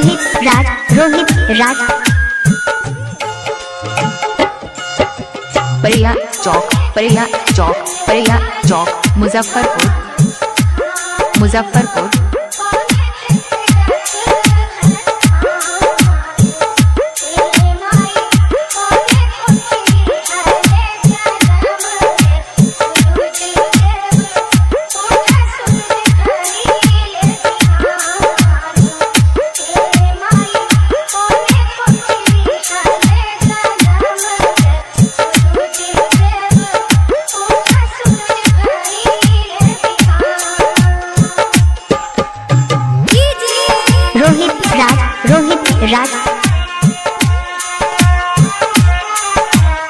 रोहित राज, रोहित राज। परिया चौक, परिया चौक, परिया चौक, मुजफ्फरपुर, मुजफ्फरपुर। रोहित राज, रोहित राज।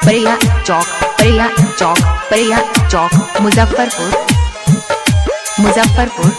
परिया चौक, परिया चौक, परिया चौक, Muzaffarpur, Muzaffarpur.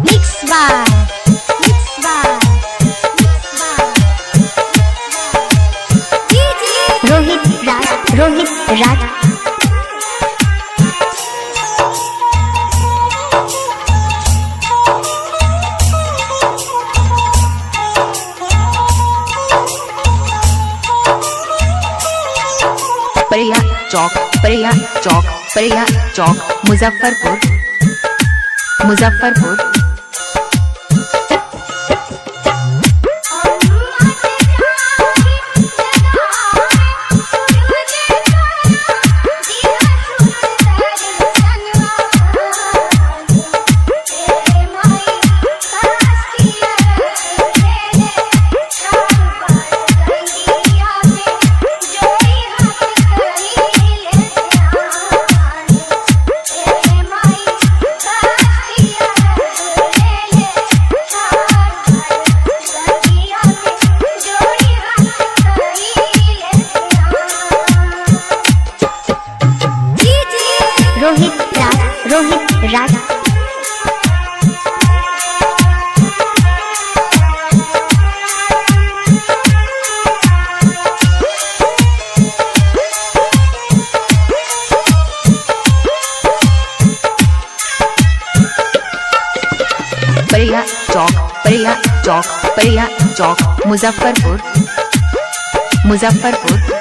Mix by, mix by, mix by Rohit Raj, Rohit Raj. Pariya Chowk, Pariya Chowk, Pariya Chowk, Muzaffarpur, Muzaffarpur. Rohit Raj, Rohit Raj. Pariya Chowk, Pariya Chowk, Pariya Chowk, Muzaffarpur, Muzaffarpur.